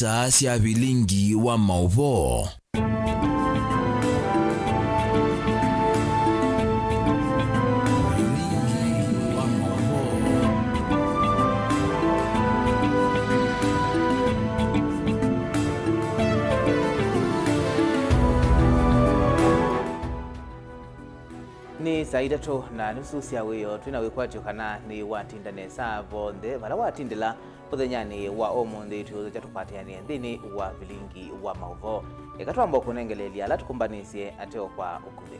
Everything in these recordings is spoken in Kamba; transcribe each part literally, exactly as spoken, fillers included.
Star sya vilingi wa maũvoo. Vilingi wa maũvoo. Nĩ saa itatũ na nusu sya wĩoo. Twĩ na wĩkwatyo kana nĩwatinda nesa vonthe vala watindĩla mũthenyanĩ wa ũmũnthĩ. Twĩũthokya tũkwatanĩe nthĩnĩ wa vilingi wa maũvoo. Eka twamba kũnengeleelya ala tũkũmbanĩsye ateo kwa ũkuvĩ.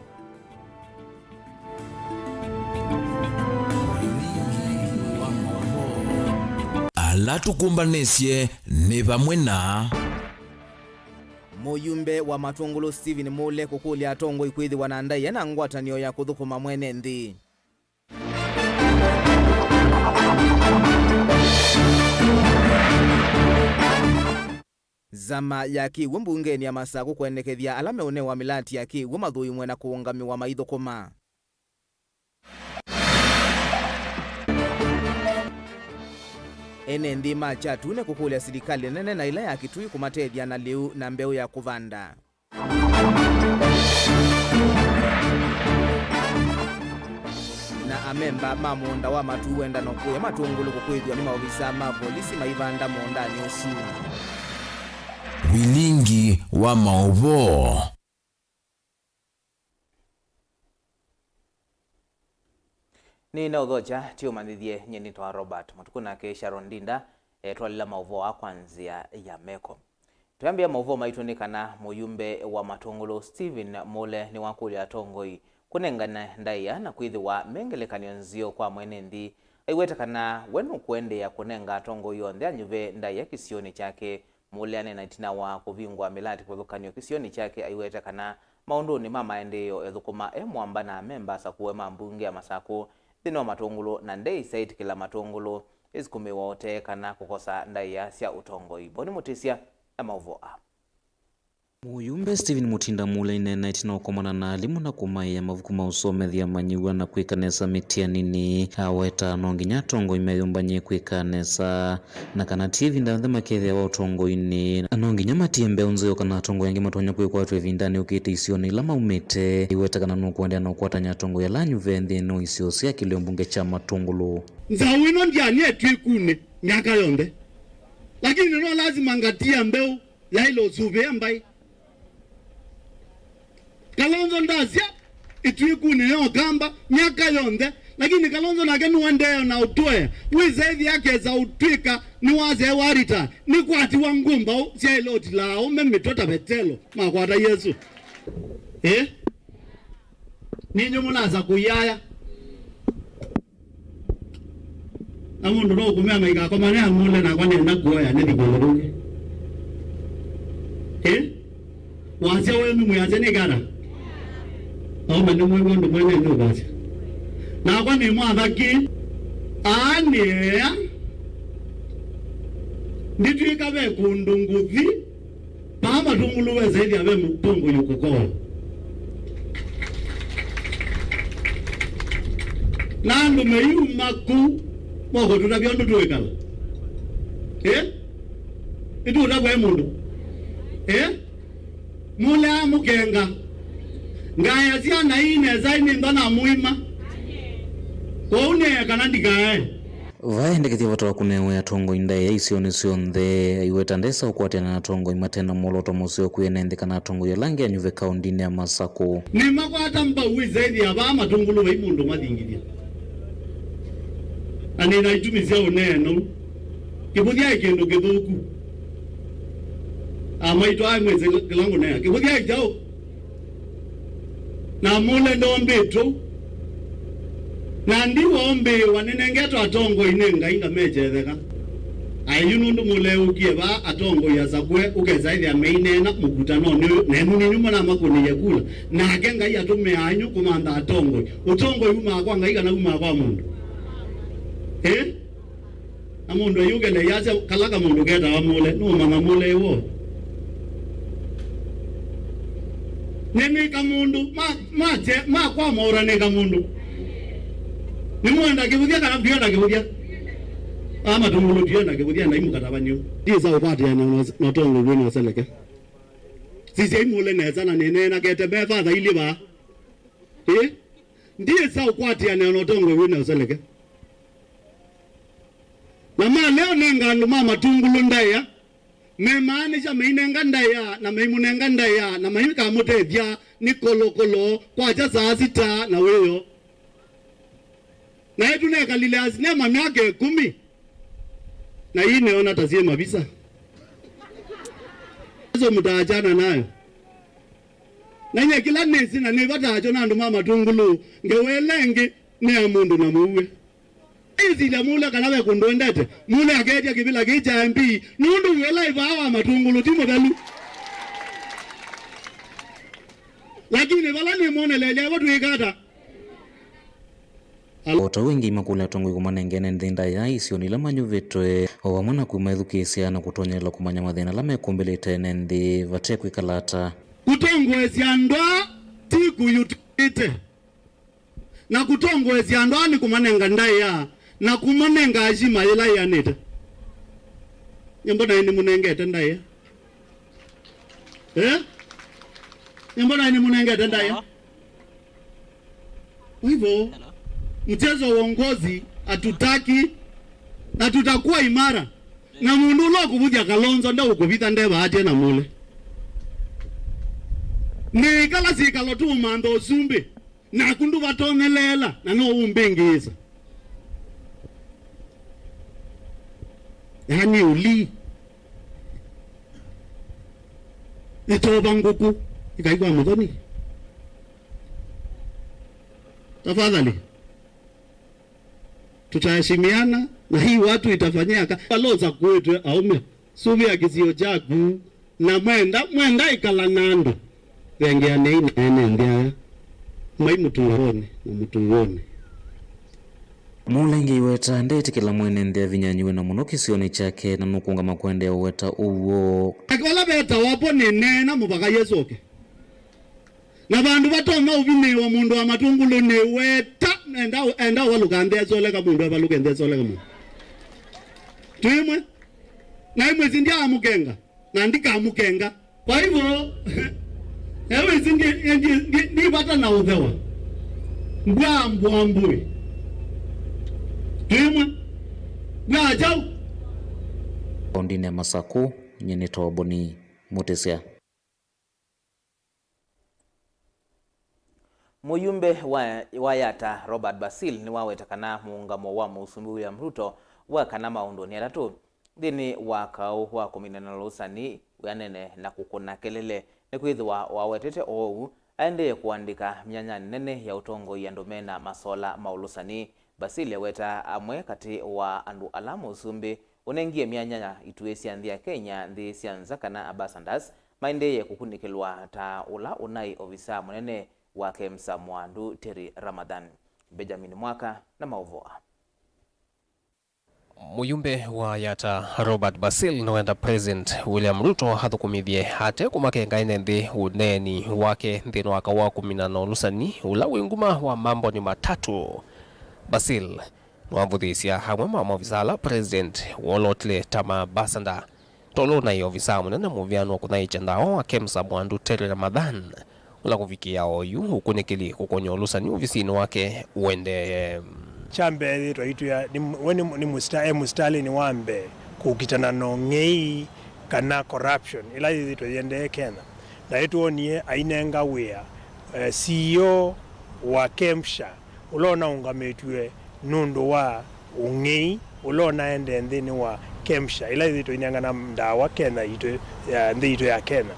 Ala tũkũmbanĩsye nĩ vamwe na Mũyumbe wa Matũngũlũ Stephen Mule kũkũlya atongoi kwĩthĩwa na ndaĩa na ngwatanĩo ya kũthũkũma mwene nthĩ. Nzama ya kĩw'ũ mbungenĩ ya Masakũ kwendekethya ala meũnewa mĩlati ya kĩw'ũ mathũimwe na kũũngamĩwa maithũkũma. Ene nthĩ ma Kyatune kũkũlya silikalĩ nene na ĩla ya Kitui kũmatethya na lĩu na mbeũ ya kũvanda. Na amemba ma mũũnda wa Matuu wendano kũya Matũngũlũ kũkwĩthw'a nĩ maovisaa ma volisi maivanda mũũndanĩ ũsu. Vilingi wa maũvoo. Nĩnaũthokya tĩũmanyĩthye, nyie nĩtawa Robert Matukũ, nake Sharon Ndinda etwalĩla maũvoo aa kwa nzĩa ya meko. Twĩambĩa maũvoo maitũ nĩ kana mũyumbe wa Matũngũlũ Stephen Mule nĩwakũlya atongoi kũnengane ndaĩa na kwĩthĩwa me ngelekany'o nzeo kwa mwene nthĩ. Aiweta kana we nũkũendeea kũnenga atongoi onthe anyuve ndaĩa kĩsionĩ kyake. Mule aneena ĩtina wa kũvingũa mĩlati kĩvathũkany'o kĩsionĩ kyake, aiweta kana maũndũnĩ ma maendeeo ethũkũma e mwamba na amemba asakũe ma mbunge ya Masakũ nthĩnĩ wa Matũngũlũ, na ndeĩsa ĩtĩkĩla Matũngũlũ ĩsukumĩwa ũtee kana kũkosa ndaĩa sya ũtongoi. Boni Mũtĩsya na maũvoo aa. Mũyumbe Stephen Mutinda Mule aineena ĩtina wa kũkomana na alimũ na kũmaĩa mavuku ma ũsomethya amanyĩw'a na kwĩka nesa mĩtianinĩ. Aweta no nginya atongoi meyũmbany'e kwĩka nesa, na kana ti ĩvinda yonthe makethĩawa ũtongoinĩ, na no nginya matie mbeũ nzeo kana atongoi angĩ matonya kwĩkwatw'a ĩvindanĩ yũkĩte isionĩ ila maumĩte. Aiweta kana nũkũendeea na ũkwatany'a atongoi ala anyuve nthĩnĩ wa isio sya kĩlĩo mbunge kya Matũngũlũ. Nzaũ ĩno ndyanie ĩtw'ĩkunĩ myaka yonthe, lakini no lazima ngatia mbeũ yaĩle ũsuvĩa mbaĩ. Kalonzo ndasya ĩtw'ĩkunĩ ya Ũkamba myaka yonthe, lakini Kalonzo nake nĩwendeea na ũtũea. Wĩsa ĩthĩa akesa ũtw'ĩka nĩwasewa arita, nĩkwatiwa ngũ mbaũ syaĩle ũtilaa aũme mĩtwe ta Vetelo makwata Yesũ. Ĩ? Ninyu mũnasa kũiaya. Na mũndũ no ũkũmea maikakomane amũle nakwa nĩenda kuoya nĩthi kũndũ kũngĩ. Ĩ? Wasya wenyu mwĩasya nĩ kana? Aũme nĩmwĩw'a ũndũ mwene nĩ ũkwasya. Nakwa nĩ mwathaki. Aa nĩ ea. Nditw'ĩka ve kũndũ ngũthi. Paa Matũngũlũ wesa ĩthĩa ve mũtongoi ũkũkoa. Na andũ meyuma kũu, mokũtũtavya ũndũ tũĩkala. Ĩ? Ĩtũũtavwa ĩ mũndũ. Ĩ? Mũlea mũkenga. Ngaaya syana ii nesa nĩ ntha na mũima. Kwoou nĩe kana ndikae. Vaendekethya vata wa kũnewe atongoi ndaĩa isionĩ syonthe, aiweta ndesa ũkwatĩana na atongoi mate na mwolooto mũseo kwĩ ene nthĩ kana atongoi ala angĩ anyuve kaũndinĩ ya Masakũ. Nĩmakwata mbau wĩsa ĩthĩa vaa Matũngũlũ vai mũndũ mathingithya. Na nĩ na itumi sya ũneena ũu. Kĩvũthya ĩ kĩndũ kĩthũku. Amaitũ aĩ mwĩsĩ kĩla ngũnea. Kĩvũthya ĩ kyaũ? Na Mule ndoombĩtwe ũu. Na ndiwa ombĩĩwa nĩnengetwe atongoi nĩ Ngai ngamekyetheka. Aĩ yu nũndũ Mule ũkie vaa atongoi asakũe ũkesa ĩthĩa meineena mũkutanonĩ ũyũ, na enu ninyu mũnamakũnĩie kula. Nake Ngai atũmĩaa inyu kũmantha atongoi. Ũtongoi umaa kwa Ngai kana umaa kwa mũndũ? Ĩ? Na mũndũ ayũkele yasya kala kamũndũ ketawa Mule, nũmanya Mule ĩwo. Nĩ nĩ kamũndũ, ma, ma, ma kwa maũra nĩ kamũndũ. Nĩmwenda kĩvũthya kana ndienda kĩvũthya? Aa matungulu tũyenda kĩvũthya na imũkatavanĩo. Ndiĩsa ũkwatĩanĩa na ũs-, na ũtongoi wĩ na ũseleke. Sisya imũle nesa na nĩneenakete me father ilĩ vaa. Ĩ? Ndiĩsa ũkwatĩanĩa na ũtongoi wĩ na ũseleke. Na malea ũnenga andũ ma matungulu ndaĩa, memaanisha meinenga ndaĩa, na meimũnenga ndaĩa, na maikamũtethya nĩ kolokolo kwakya saa sita na wĩoo. Na ĩtu nekalile asinema myaka ĩkũmi, na ii neona ta syĩ mavisa. Yesu mtaachana nayo. Na nye kĩla nĩsĩ na nĩvatakyo na andũ ma matungulu, ngewa ĩla ĩngĩ nĩ ya mũndũ na mũue. Ĩsilya mũle kana ve kũndũ endete, mũle aketya kĩvĩla kĩĩ kya M P, nũndũ wĩla ĩvaa wa matungulu ti mũthelu. Lakini vala nĩmwonelelya vo twĩka ata? O ta ũu ĩngĩ imakũlya atongoi kũmanengene nthĩ ndaĩa isionĩ ila manyuvĩtwe, o vamwe na kũmaĩthukĩĩsya na kũtonyelela kũmanya mathĩna ala mekũmbĩlĩte ene nthĩ vate kwĩkala ata. Kũtongoesya andũ aa ti kũyũtĩte, na kũtongoesya andũ aa nĩ kũmanenga ndaĩa na kũmanenga ashima yĩla yĩanĩte. Nyie mbona nĩmũnengete ndaĩa? Eh? Nyie mbona nĩmũnengete ndaĩa? Kwa hivyo, mchezo wa uongozi hatutaki, na tutakuwa imara. Na mũndũ ũla ũkũvũthya Kalonzo ndaũkũvitha ndeva atye na mũle. Nĩĩkala syĩkalo tũũmantha ũsumbĩ, naku ndũvatonyeleela, na no ũmbĩngĩĩsa. Yaani ũli. Nĩtova ngũkũ ĩkaigwa mũthoni. Tafadhali. Tutaheshimiana na hii watu itafanyia ka-, Kalonzo akuĩtwe aume. Suvia kĩsio kyaku. Na mwenda, mwenda ĩkala na andũ. Vengeanei na ene nthĩ aya. Mai mũtũonĩ na mũtũonĩ. Mũlenge iweta, ndeĩtĩkĩla mwene nthĩ avinyanyiwe na mũno kĩsionĩ kyake, na nũkũngama kũendeea ũweta ũw'o. Ake vala vetawa vo nĩneena mũvaka Yesũ oke. Na vandũ vatonya ũvinĩĩwa mũndũ wa matungulu nĩ weta, enda, enda ũvalũka nthĩ esoleka mũndũ, evalũke nthĩ esoleka mũndũ. Twĩmwe, na imwe sindyaamũkenga, na ndikamũkenga. Kwa hivyo, ewĩsĩ ndi, ndi, ndi, ndi vata na ũthewa. Mbwa mbwa mbũĩ. Twĩmwe, mbwa chau. Kaũndĩnĩ ya Masakũ, nyie nĩ Toboni Mũtĩsya. Mũyumbe wa, wa Yatta Robert Basil nĩwaweta kana mũũngamo wa Mũsumbĩ William Ruto wa kana maũndũnĩ atatũ nthĩnĩ wa kaũ wa kũminana na ũlũsani wĩanene na kũkũna kelele, nĩkwĩthĩwa wawetete oou aendee kũandĩka myanyanĩ nene ya ũtongoi andũ mena masola ma ũlũsani. Basil aweta amwe katĩ wa andũ ala Mũsumbĩ ũnengie myanya ya ituĩ sya nthĩ ya Kenya, nthĩ sya nza kana ambassadors, maendee kũkunĩkĩlwa ta ũla ũnaĩ ovisaa mũnene wa KEMSA Mwandu Terry Ramadhan. Benjamin Mwaka na maũvoo. Mũyumbe wa Yatta Robert Basil nĩwenda President William Ruto athũkũmĩthye ate kũmakenga ene nthĩ ũneeni wake nthĩnĩ wa kaũ wa kũminana na ũlũsani ũla wĩ nguma wa mambonĩ matatũ. Basil nĩwavũthĩĩsya amwe ma maovisa ala President wolotile ta maambasada, tolo ũnaĩ ovisaa mũnene mũvĩanũ wa kũthaĩĩkya ndawa wa KEMSA Mwandu Terry Ramadhan, ũla kũvikĩa oyu ũkunĩkĩli kũkony'a ũlũsani ovisinĩ wake ũendee. Kya mbee, yĩtwa itũ ya, nĩ, we nĩ, nĩ mũsta-, e mũsitalĩnĩ wa mbee kũkitana na ũng'ei kana corruption ĩla yĩthĩtwe yĩendee Kenya. Na ĩtwonie ainenga wĩa, eh, C E O wa KEMSHA, ũla ũnaũngamĩtw'e nũndũ wa ũng'ei ũla ũnaendee nthĩnĩ wa KEMSHA, ĩla yĩthĩtwe ĩinengana ndawa Kenya yitũ, ya, nthĩ yitũ ya Kenya,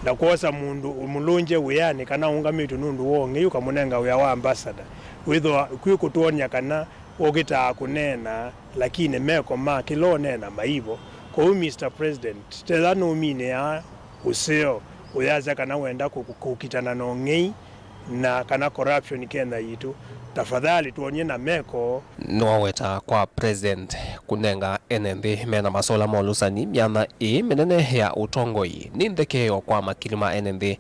na kwosa mũndũ ũmũlũngye wĩanĩ kana ũngamĩtw'e nũndũ wa ũng'ei ũkamũnenga wĩa wa ambassador, wĩthĩwa kwĩ kũtwony'a kana ũkĩtaa kũneena, lakini meko ma kĩla ũneena maivo. Kwoou, Mister President, tetha nũminĩaa ũseo ũyasya kana wenda kũ-, kũkitana na ũng'ei, na kana corruption Kenya yitũ, tafadhali tuonie na meko. Nĩwaweta kwa President kũnenga ene nthĩ mena masola ma ũlũsani myanya ĩĩ mĩnene ya ũtongoi nĩ nthekeo kwa makili ma ene nthĩ,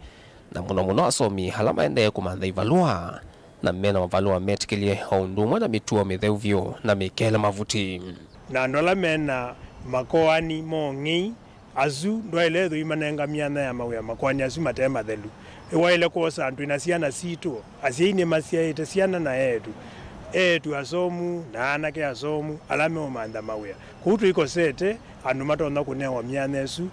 na mũno mũno asomi ala maendee kũmantha ivalũa na mena mavalũa metĩkĩlye, o ũndũ ũmwe na mĩtuo mĩtheu vyũ na mĩkele mavuti. Na andũ ala me na makoani mong'ei, asu ndwaĩle ĩthũi manenga myanya ya mawĩa makoani asu mate mathelu. Nĩwaĩle kwosa andũ twĩ na syana sitũ, asyai nĩmasyaĩte syana na eĩtu, eĩtu asomu na anake asomu ala meũmantha mawĩa. Kwoou tũikosete andũ matonya kũnewa myanya ĩsu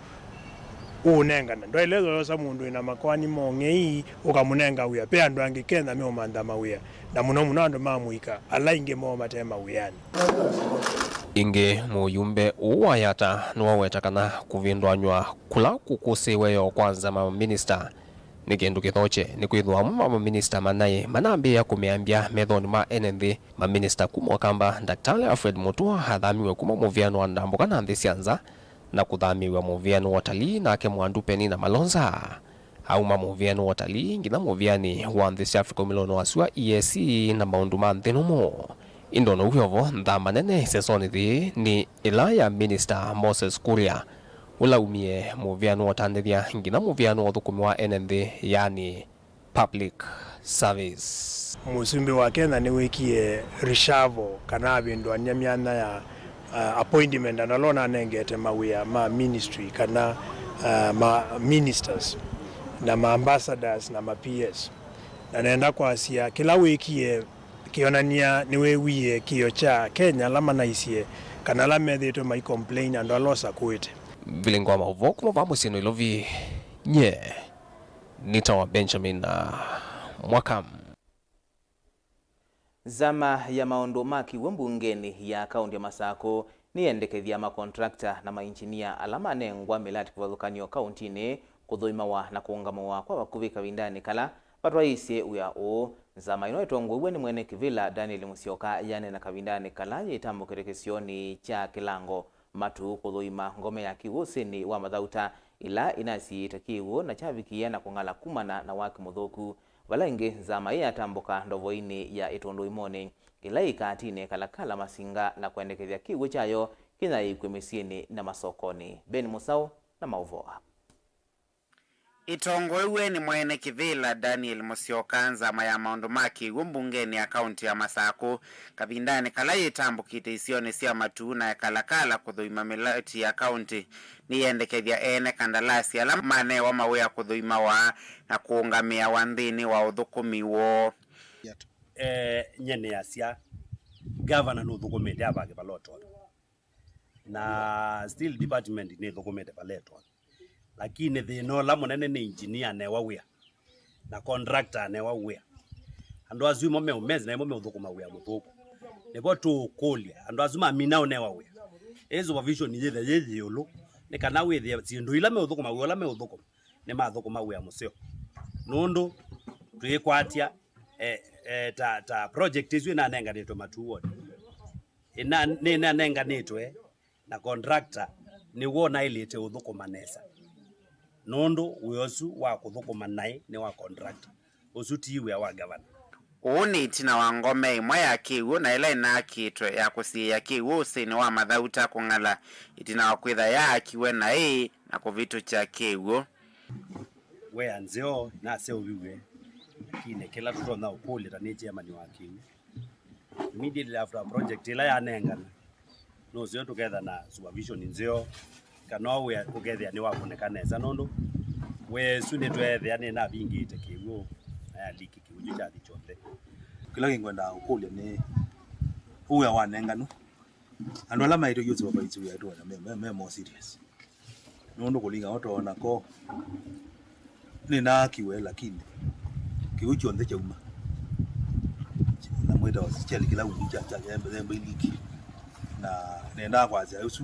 ũũnengana. Ndwaĩle yosa mũndũ wĩ na makoani mong'ei ũkamũnenga wĩa. Ve andũ angĩ Kenya meũmantha mawĩa, na mũno mũno andũ ma mũika, ala aingĩ moo mate mawĩanĩ. Ĩngĩ, mũyumbe ũũ wa Yatta nĩwaweta kana kũvĩndũanw'a kũla kũkũsĩĩwe yo kwa nzama ya maminista nĩ kĩndũ kĩthokye, nĩkwĩthĩwa amwe ma maminista manaĩ manambĩĩa kũmĩambya methonĩ ma ene nthĩ. Maminista kuma Ũkamba, Ndakĩtalĩ Alfred Mutua athamiw'e kuma mũvĩanĩ wa ndambũka na nthĩ sya nza na kũthamĩĩw'a mũvĩanĩ wa ũtalii, nake Mwandu Penina Malonza auma mũvĩanĩ wa ũtalii nginya mũvĩanĩ wa nthĩ sya Africa ũmĩlonĩ wa sua, E A C, na maũndũ ma nthĩ nũmũ. Ĩndĩ o na ũu wĩ o vo, nzama nene ĩsesonĩ yĩĩ nĩ ĩla ya Minista Moses Kuria, ũla umie mũvĩanĩ wa ũtandĩthya nginya mũvĩanĩ wa ũthũkũmi wa ene nthĩ, yani public service. Mũsumbĩ wa Kenya nĩwĩkie reshuffle kana avĩndũany'a myanya ya, uh, appointment, andũ ala ũnanengete mawĩa ma ministry kana, uh, ma ministers na ma ambassadors na ma P S. Na nenda kwasya kĩla wĩkie kĩonany'a nĩwĩwie kĩo kya Kenya ala manaisye kana ala methĩĩtwe mai complain andũ ala ũsakũĩte. Vilingi wa maũvoo kuma vaa mũsyĩ Nairobi, nye nĩtawa Benjamin, uh, Mwaka. Nzama ya maũndũ ma kĩw'ũ mbungenĩ ya kaũntĩ ya Masakũ nĩyendekethya makontrakta na mainjinia ala manengwa mĩlati kĩvathũkany'o kaũntĩnĩ kũthũimawa na kũũngamũwa kwa vakuvĩ kavindanĩ kala vatwaĩĩsye wĩa ũũ. Nzama ĩno ĩtongoew'e nĩ mwene kĩvĩla Daniel Musyoka yaneena kavindanĩ kala yĩtambũkĩte kĩsionĩ kya Kĩlango Matu kũthũima ngome ya kĩw'ũ ũsĩnĩ wa Mathauta, ĩla ĩnasiĩĩte kĩw'ũ na kyavikie na kũng'ala kumana na waki mũthũku. Vala ĩngĩ, nzama ĩĩ yatambũka ndovoinĩ ya Ĩtũndũ Imonĩ, ĩla ĩĩ kaatĩnĩ Kalakala Masinga, na kwendekethya kĩw'ũ kyayo kĩnyaĩĩkw'e mĩsyĩnĩ na masokonĩ. Ben Mũsaũ na maũvoo aa. Ĩtongoew'e nĩ mwene kĩvĩla Daniel Musyoka, nzama ya maũndũ ma kĩw'ũ mbungenĩ ya kaũntĩ ya Masakũ, kavindanĩ kala yĩtambũkĩte isionĩ sya Matu na Kalakala kũthũima mĩlati ya kaũntĩ, nĩyendekethya ene kandalasi ala manewa mawĩa kũthũimawa na kũũngamĩawa nthĩnĩ wa ũthũkũmi woo. Eh, nye nĩasya, gavana nũthũkũmĩte avake vala ũtonya. Na steel department nĩthũkũmĩte vala ĩtonya. Lakini thĩna ũla mũnene nĩ engineer anewa wĩa, na contractor anewa wĩa. Andũ asu imo meũmezi na imo meũthũkũma wĩa mũthũku. Nĩvo tũũkũlya, andũ asu mamina ũnewa wĩa, ĩ supervision yĩthe yĩ ĩũlũ, nĩ kana wĩthĩe syĩndũ ila meũthũkũma wĩa ũla meũthũkũma nĩmathũkũma wĩa mũseo. Nũndũ twĩkwatya, eh, eh, ta, ta project ĩsu ĩnanenganĩtwe Matu ward. Ĩna-, nĩnanenganĩtwe na contractor nĩw'o ũnaĩlĩte ũthũkũma nesa, nũndũ wĩa ũsu wa kũthũkũma naĩ nĩ wa contractor. Ũsu ti wĩa wa gavana. Ũũ nĩ ĩtina wa ngome ĩmwe ya kĩw'ũ na ĩla ĩnaakĩtwe ya kũsiĩĩa kĩw'ũ ũsĩnĩ wa Mathauta kũng'ala, ĩtina wa kwĩtha yaakiwe naĩ na kũvĩtũkya kĩw'ũ. Wĩa nzeo naseũviw'e, lakini kĩla tũtonya ũkũlya ta nĩ chairman wa kĩw'ũ, immediately after project ĩla yanengana, nũseo tũketha na supervision nzeo, kana wĩa ũkethĩa nĩwakũnĩka nesa, nũndũ wĩa ĩsu nĩtweethĩa nĩnavingĩte kĩw'ũ na ya leak kĩw'ũ kyu kyathi kyonthe. Kĩla kĩngwendaa ũkũlya nĩ, ũũ wĩa wanenganwa, andũ ala maĩtwe yu supervise wĩa ĩtũ me, me, me more serious. Nũndũ kũlinga ũtoo nako nĩnaakiwe, lakini kĩw'ũ kyonthe kyauma. Na mwĩtawa kyalĩ kĩla ungu kya, kya, kya, kya, kya iliki. Na nendaa kwasya ũsu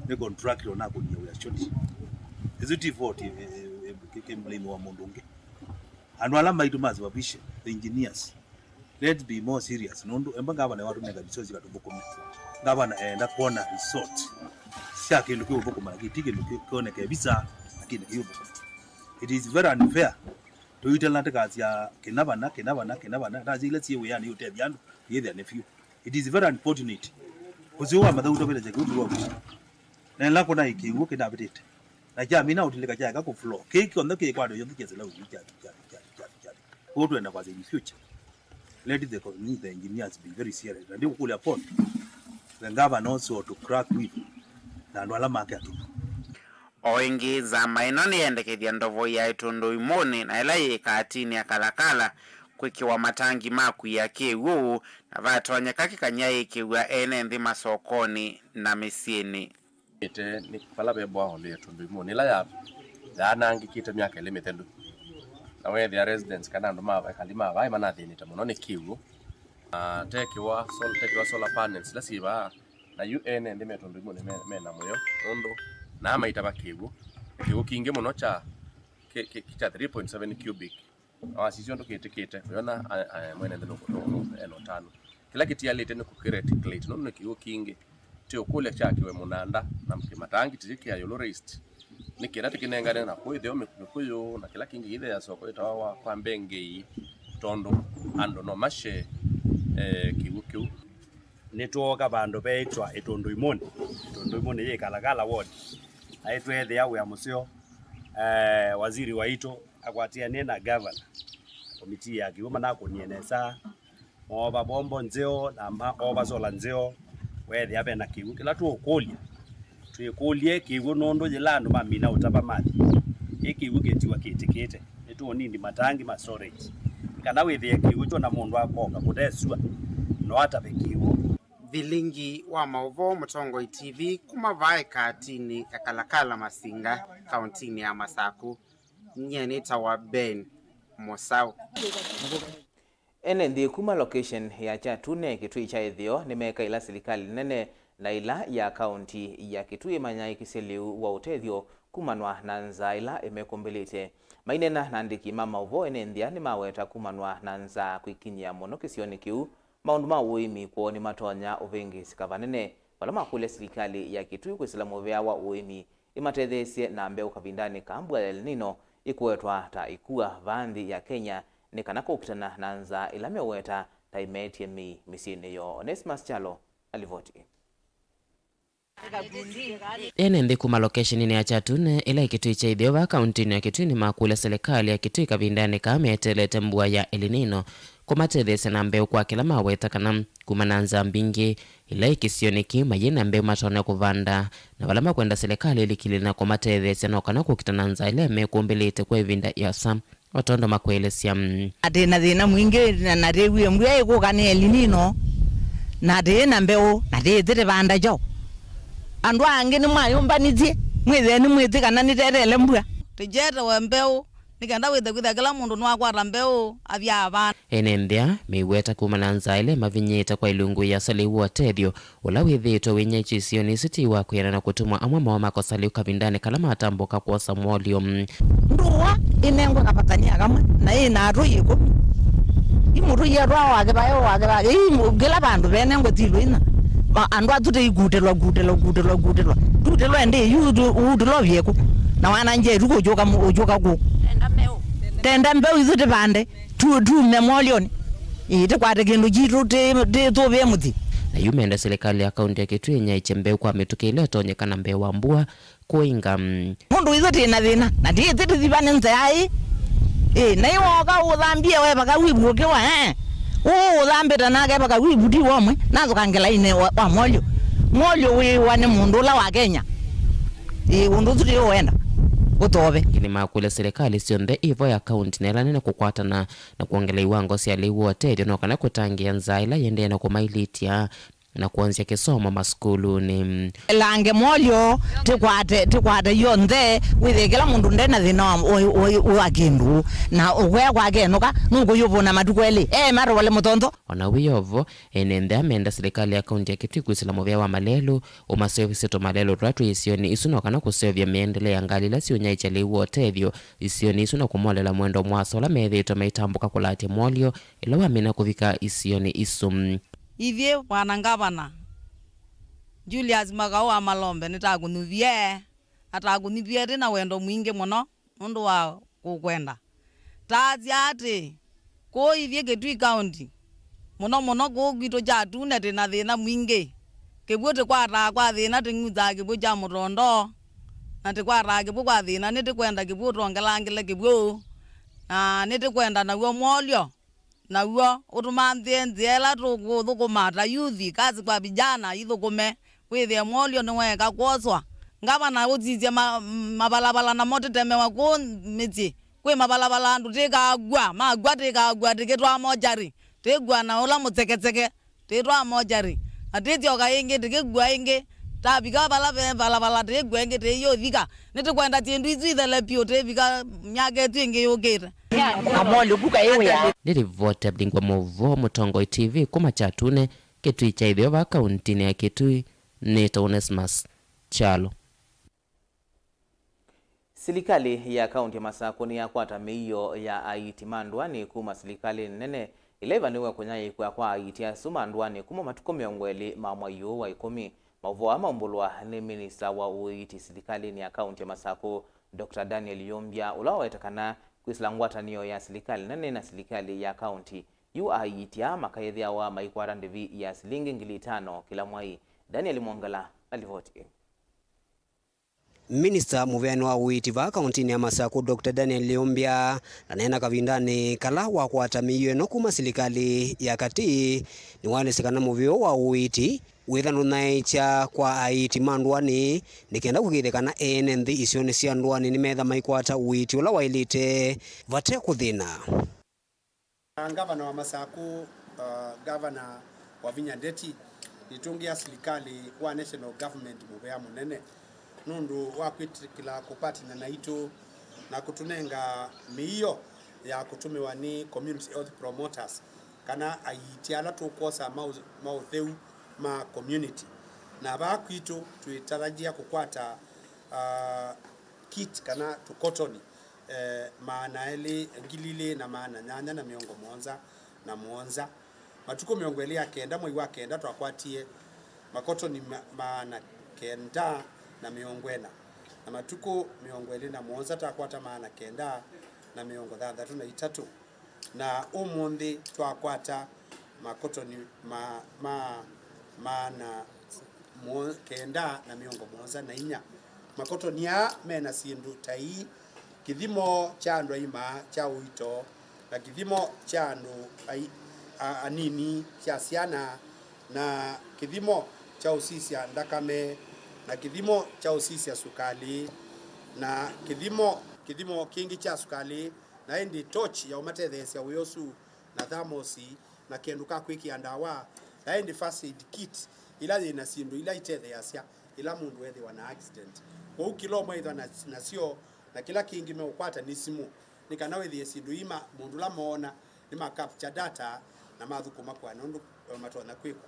nĩ contractor nakũnie wĩa short. Ĩsu ti fault, eh, eh, eh, kĩ, kĩ blame wa mũndũ ũngĩ. Andũ ala maitũ ma supervision, the engineers, let's be more serious. Nũndũ emba ngavana watũnenga resources katũthũkũme. Ngavana enda kwona result sya kĩndũ kĩũthũkũma, lakini ti kĩndũ kĩ-, kĩoneke visa, lakini kĩũthũkũma. It is very unfair. Tũitela tũkasya kĩna vana, kĩna vana, kĩna vana. Ndasya ila syĩ wĩanĩ ũtethya andũ, yĩthĩa nĩ vyũ. It is very unfortunate. Ũsĩ wa Mathauta vĩlesya kĩu kĩwa kũsi. Na ĩla kũna kĩw'ũ kĩnavĩtĩte. Na kyamina ũtilĩka kyaeka kũ flow. Kĩĩ kyonthe kĩkwatwa yonthe kyasĩla ũthi kya, kya, kya, kya, kya. Kwoou twenda kwasya in future, let the co-, the engineers be very serious. Na ndikũkũlya Paul, The governor also to crack with na andũ ala make atuma. O ĩngĩ, nzama ĩno nĩyendekethya ndovo ya ĩtũndũ imũnĩ na ĩla yĩ katinĩ ya Kalakala kwĩkĩwa matangi ma kuia kĩw'ũ, na vatonyeka kĩkany'a yĩkĩw'a ene nthĩ masokonĩ na mĩsyĩnĩ. Ĩte nĩ vala ve bwaolo ya ĩtũndũ imũnĩ ĩla ya yaanangĩkĩte myaka ĩlĩ mĩthelu, na weethĩa residents kana andũ ma ekali ma vaĩ manathĩnĩte mũno nĩ kĩw'ũ. Na tekĩwa sol-, tekĩwa solar panels ila syĩ vaa, na yu ene nthĩ me ĩtũndũ imũnĩ me, me na mũyo nũndũ naa maitava kĩw'ũ, kĩw'ũ kingĩ mũno kya, kĩ, kĩ, kya three point seven cubic. Na wasisya ũndũ kĩtĩkĩte, ũyona a, a, mwene nthĩ nũkũ-, nũ-, nũ-, ena ũtanu. Kĩla kĩtialĩte nĩ kũkĩreticulate, nũndũ nĩ kĩw'ũ kingĩ, ti ũkũlya kyakiwe mũnanda, na kĩmatangi ti kĩya ĩũlũ raised. Nĩ kĩla tĩkĩnengane na kũĩthĩwa mĩ-, mĩkũyũ, na kĩla kĩngĩ kĩthĩa soko ĩtawa wa kwa mbengei, tondũ andũ no mashe, eh, kĩw'ũ kĩu. Nĩtwooka vandũ veĩtwa Ĩtũndũ Imũnĩ. Ĩtũndũ Imũnĩ yĩ Kalakala ward. Aĩ tweethĩa wĩa mũseo, eh, waziri waitũ akwatĩanĩe na gavana, komitii ya kĩw'ũ manakũnie nesa, moova bombo nzeo na ma-, moova sola nzeo, weethĩa ve na kĩw'ũ. Kĩla tũũkũlya, twĩkũlye kĩw'ũ nũndũ yĩla andũ mamina ũtava mathi, ĩ kĩw'ũ kĩtiwa kĩtĩkĩte. Nĩtũũnindi matangi ma storage, kana wĩthĩe kĩw'ũ kyo na mũndũ akoka kũtesua no atave kĩw'ũ. Vilingi wa maũvoo Mũtongoi T V kuma vaa ĩkatinĩ ya Kalakala Masinga, kauntinĩ ya Masaku. Nyie nĩtawa Ben Mũsaũ. Ene nthĩ kuma location ya Kyatune Kitui kya ĩtheo nĩmeeka ĩla silikalĩ nene na ĩla ya kaunti ya Kitui manyaĩĩkĩsye lĩu wa ũtethyo kumanwa na nzaa ĩla ĩmekũmbĩlĩte. Maineena na andĩki ma maũvoo, ene nthĩ aa nĩmaweta kumanwa na nzaa kwĩkinyĩa mũno kĩsionĩ kĩu, maũndũ ma ũĩmi kwoo nĩmatonya ũvĩngĩĩsĩka vanene, vala makũlya silikalĩ ya Kitui kwĩsĩla mũvea wa ũĩmi ĩmatetheesye na mbeũ kavindanĩ ka mbua ya El Nino ĩkũetwa ta ĩkua vaa nthĩ ya Kenya, nĩ kana kũkitana na nzaa ĩla meũweta ta ĩmeetye mĩi mĩsyĩnĩ yoo. Onesmus Kyalo, alivoti. Ene nthĩ kuma location-inĩ ya Kyatune, ĩla ĩ Kitui kya ĩtheo vaa kauntinĩ ya Kitui, nĩmakũlya silikalĩ ya Kitui kavindanĩ kaa meteelete mbua ya El Nino kũmatetheesya na mbeũ kwa kĩla maweta kana kuma na nzaa mbingĩ ĩla ĩ kĩsionĩ kĩu, mayĩ na mbeũ matonya kũvanda, na vala makwenda silikalĩ ĩlikĩlĩle na kũmatetheesya no kana kũkitana na nzaa ĩla ĩmekũmbĩlĩte kwa ĩvinda ĩasa, o tondũ makũelesya. Atĩ na thĩna mwingĩ, na, na tĩw'ie mbua ĩkũka nĩ El Nino, na tĩĩ na mbeũ, na tĩĩ tĩtĩvanda kyaũ. Andũ angĩ nĩmwayũmbanĩtye, mwĩthĩe nĩmwĩtĩ kana nĩteteele mbua. Tĩkyetewe mbeũ, nĩ kenda wĩthe kwĩthĩa kĩla mũndũ nĩwakwata mbeũ, athi avanda. Ene nthĩ aa meiweta kuma na nzaa ĩla ĩmavinyĩĩte kwa ilungu ĩasa lĩu wa ũtethyo ũla wĩthĩĩtwe wĩnyaĩĩkya isionĩ isu ti wa kwĩana na kũtũmwa amwe moo makosa lĩu kavindanĩ kala matambũka kwosa mwolyo. Ndũa ĩnengwe kavatania kamwe na ĩ na atũi ĩkũmi. Ĩ mũtũi atwawa wake vae, wake vake. Ĩ mũ-, kĩla vandũ venengwe tilũ ina. Ma-, andũ atũ tĩikutĩlwa, kutĩlwa, kutĩlwa, kutĩlwa. Tutĩlwa ĩndĩ yu tu-, utĩlwa vyekũ. Na wana nje tu kũkyũka mu-, ũkyũka kũ. Tenda mbeũ ithu tĩvande. Tu-, tume molyonĩ. Ĩĩ, tĩkwate kĩndũ kitũ tĩ-, tĩ-, tũvĩe mũthĩ. Na yu menda silikalĩ ya kaunti ya Kitui ĩnyaĩĩkye mbeũ kwa mĩtũkĩ ĩla ĩtonyeka na mbee wa mbua kũinga. Nũndũ ithu twĩ na thĩna, na ti ĩtĩ tũthiva nĩ nzĩa ĩ. Ĩ, na ĩ woka ũthambie we vaka wivu ũkĩwa, eh? Ũũ ũthambĩte nake vaka wivu ti womwe, nathũkangĩla ine wa, wa mwolyo. Mwolyo wĩwa nĩ mũndũ ũla wa Kenya. Ĩ, ũndũ ũsu tĩ ũenda ũtove. Nĩmakũlya silikalĩ syonthe ivo ya kaunti na ĩla nene kũkwatana na kwongela iwango sya lĩu wa ũtethyo no kana kũtangĩĩa nzaa ĩla yĩendee na kũmailĩtya na kwonzya kĩsomo masukulunĩ. Lange molyo, tĩkwate, tĩkwate yonthe, wĩthĩe kĩla mũndũ nde na thĩna wa, wa, wa, wa kĩndũ, na ũkwea kwake enũka, nũkũyũvũna matukũ elĩ, e matowale mũthontho. O na wĩ o vo, ene nthĩ aa menda silikalĩ ya kaunti ya Kitui kwĩsĩla mũvea wa malelũ, ũmaseũvĩsye tũmalelũ tũla twĩ isionĩ isu no kana kũseũvya mĩendele ya ngalĩ ila siũnyaĩĩkya lĩu wa ũtethyo isionĩ isu na kũmolela mwendo mũasa ũla methĩĩtwe maitambũka kũlatya molyo ĩla wamina kũvika isionĩ isu. Ithyĩ Bwana Ngavana Julius Makau wa Malombe nĩtakũnyuvie, na takũnyuvie tĩ na wendo mwingĩ mũno nũndũ wa kũkwenda. Taasya atĩ, kũũ ithyĩ Kitui County, mũno mũno kũũ kwitũ Kyatune, twĩ na thĩna mwingĩ. Kĩw'ũ tĩkwataa kwa thĩna, tĩng'usaa kĩw'ũ kya mũtondo, na tĩkwataa kĩw'ũ kwa thĩna. Nĩtĩkwenda kĩw'ũ ũtongelangĩle kĩw'ũ, na nĩtĩkwenda naw'o molyo. Naw'o ũtũmanthĩe nzĩa ĩla tũkũthũkũma ta yuthi, kazi kwa vijana, ithũkũme, wĩthĩe mwolyo nĩweeka kwoswa. Ngavana ũsisye ma-, mavalavola namo tĩtemewa kũũ mĩsyĩ. Kwĩ mavalavola andũ tĩkakw'a, makw'a tĩkakw'a, tĩkĩtwaa mochari, tĩkw'a na ũla mũsekeseke, tĩtwaa mochari, na tĩsyoka ĩngĩ, tĩkĩkw'a ĩngĩ, tavika vala ve valavala, tĩkw'a ĩngĩ, tĩyũthika. Nĩtũkwenda syĩndũ isu ithele vyũ, tĩvika myaka ĩsu ĩngĩ yũkĩte. Amoli kuka ĩwĩa. Nĩ livoti ya Bingwa Mũvoo, Mũtongoi T V, kuma Kyatune, Kĩtui kya ĩtheo va kauntinĩ ya Kĩtui, nĩtawa Onesmus Kyalo. Silikalĩ ya kaunti ya Masakũ nĩyakwata mĩio ya aiiti ma ndũanĩ kuma silikalĩnĩ nene, ĩla ĩvanĩw'e kũnyaĩĩkw'a kwa aiiti asu ma ndũanĩ kuma matukũ mĩongo ĩlĩ ma mwai ũũ wa ĩkũmi. Maũvoo aa maumbũlwa nĩ minista wa ũiiti silikalĩnĩ ya kaunti ya Masakũ, Doctor Daniel Yumbya, ũla waweta kana kwĩsĩla ngwatanĩo ya silikalĩ nene na silikalĩ ya kaunti, yu aiiti aa makaĩthĩawa maikwata ndĩvi ya silingi ngili itano kĩla mwai. Daniel Mwongela na livoti ĩĩ. Minista mũveani wa ũiiti vaa kauntinĩ ya Masakũ, Doctor Daniel Yumbya, ndaneena kavindanĩ kala wakwata mĩio ĩno kuma silikalĩ ya katĩ, nĩwaelesya kana mũvĩa wa ũiiti wĩtha nũnyaĩĩkya kwa aiiti ma ndũanĩ, nĩ kenda kũkĩĩthya kana ene nthĩ isionĩ sya ndũanĩ nĩmetha maikwata ũiiti ũla waĩlĩte vate kũthĩna. Ngavana wa Masakũ, uh, Ngavana Wavinya Ndeti, nĩtũngĩa silikalĩ wa national government mũvea mũnene nũndũ wa kwĩtĩkĩla kũkwatana naitũ na kũtũnenga mĩio ya kũtũmĩwa nĩ community health promoters, kana aiiti ala tũkwosa ma ũ-, ma ũtheu ma community. Na vaa kwitũ twĩtaragia kũkwata, uh, kit kana tũkotoni, eh, maana elĩ, ngili ilĩ na maana nyanya na mĩongo mũonza na mũonza. Matukũ mĩongo ĩlĩ ya kenda mwei wa kenda twakwatie makotoni ma-, maana kenda na mĩongo ĩna, na matukũ mĩongo ĩlĩ na mũonza twakwata maana kenda na mĩongo thanthatũ na itatũ. Na ũmũnthĩ twakwata makotoni ma, ma, maana mũo-, kenda na mĩongo mũonza na inya. Makotoni aa mena syĩndũ ta ii: kĩthimo kya andũ aima kya ũito, na kĩthimo kya andũ ai-, a-, anini kya syana, na kĩthimo kya ũsisya nthakame, na kĩthimo kya ũsisya sukalĩ, na kĩthimo, kĩthimo kĩngĩ kya sukalĩ, na ĩndĩ torch ya ũmatetheesya wĩa ũsu, na thamosi, na kĩndũ ka kwĩkĩa ndawa, na ĩndĩ first aid kit, ĩla yĩ na syĩndũ ila itetheeasya ĩla mũndũ ethĩwa na accident. Kwoou kĩla ũmwe ĩthwa na, nasyo, na kĩla kĩngĩ meũkwata nĩ simũ, nĩ kana wĩthĩe syĩndũ ii ma, mũndũ ũla moona nĩ ma capture data na mathũkũma kũana ũndũ matonya kwĩkwa.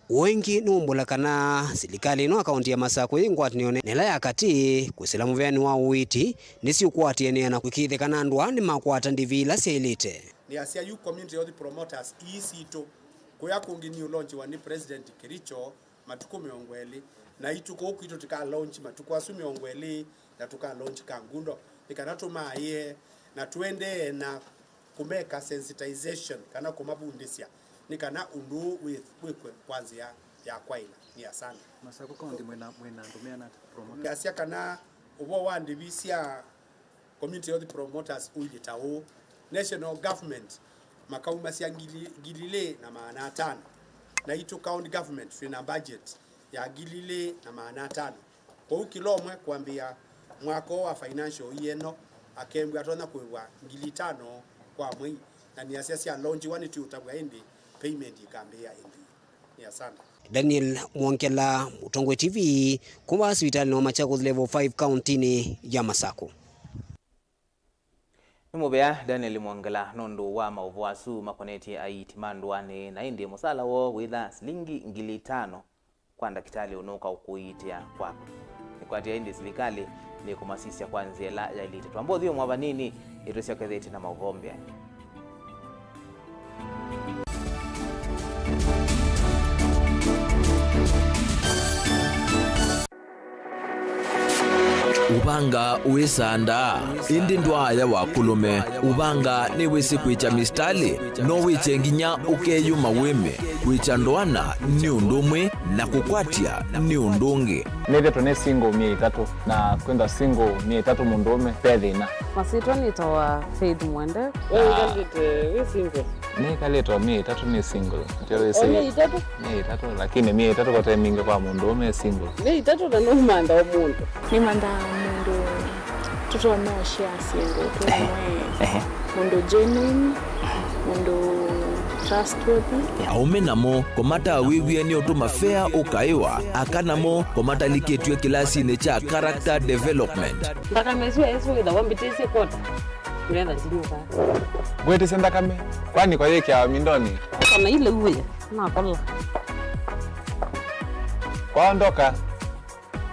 Ũũ ĩngĩ nĩwumbũla kana silikalĩ ĩno ya kaunti ya Masakũ yĩ ngwatanĩonĩ na ĩla ya katĩ kwĩsĩla mũveani wa ũiiti nĩsiũkwatĩanĩa na kũĩkĩĩthya kana andũ aa nĩmakwata ndĩvi ila syaĩlĩte. Nĩasya yu community health promoters ii sitũ, kũya kũngĩ niũlonjiwa nĩ President Kericho matukũ mĩongo ĩlĩ, na itũ kũu kwitũ tũka launch matukũ asu mĩongo ĩlĩ, na tũka launch Kangundo, nĩ kana tũmaĩe na tũendee na kũmeka sensitization kana kũmavundĩsya nĩ kana ũndũ ũũ wĩ-, wĩkwe kwa nzĩa ya kwaĩla. Nĩ asante. Masakũ County mwĩna, mwĩna andũ meana ata promoters? Ngasya kana ũvoo wa ndĩvi sya community health promoters ũilyĩ ta ũũ: national government makaumasya ngili, ngili ilĩ na maana atano, na itũ county government twĩna budget ya ngili ilĩ na maana atano. Kwoou kĩla ũmwe kwambĩĩa mwaka ũũ wa financial year ĩno, akembwa atonya kũĩwa ngili itano kwa mwei, na nĩasya sya launchiwa nĩtwĩũtavw'a ĩndĩ payment ĩkambĩĩa ĩndĩĩ. Nĩ asante. Daniel Mwongela, Mũtongoi T V, kuma sivitalĩnĩ wa Machakos Level five kauntinĩ ya Masakũ. Nĩ mũvea Daniel Mwongela nũndũ wa maũvoo asu makonetye aiiti ma ndũanĩ, na ĩndĩ mũsala woo wĩtha silingi ngili itano kwa ndakĩtalĩ ũnũka ũkũiitĩa kwaku. Nĩkwatĩĩa ĩndĩ silikalĩ nĩkũmasisya kwa nzĩa ĩla yaĩlĩte. Twamba ũthyũmũa vanini, ĩtũsyokethetye na maũvoo mbeanĩ. Ũvanga wĩsaa ndaa, ĩndĩ ndwaaya wakũlũme. Ũvanga nĩwĩsĩ kwĩkya mistalĩ, no wĩkye nginya ũkeyũma wĩme. Kwĩkya ndoana nĩ ũndũ ũmwe na kũkwatya nĩ ũndũ ũngĩ. Nĩthĩtwe nĩ single myei ĩtatũ, na kwĩthwa single myei ĩtatũ mũndũũme ve thĩna. Masyĩtwa nĩtawa Faith Mwende. We wĩkalĩte wĩ single? Nĩkalĩte o myei ĩtatũ nĩ single. Ndio wĩsĩ. O myei ĩtatũ? Myei ĩtatũ, lakini myei ĩtatũ kote mingĩ kwa mũndũũme e single. Myei ĩtatũ na nũmantha o mũndũ. Nĩmanthaa mũndũ tũtonya ũshare syĩndũ twĩ nawe. Ehe. Mũndũ genuine, mũndũ trustworthy. Aũme namo kũmatawĩw'e nĩ ũtũma fea ũkaĩwa, aka namo kũmatalikĩtw'e kĩlasinĩ kya character development. Nthakame ĩsu ĩsu wĩthawa mbĩtĩsye kota, nĩgetha ndinyuka. Ngwĩtĩsya nthakame, kwani kwa yĩkĩawa mindonĩ? Kana ile uwe, nakola. Kwaondoka.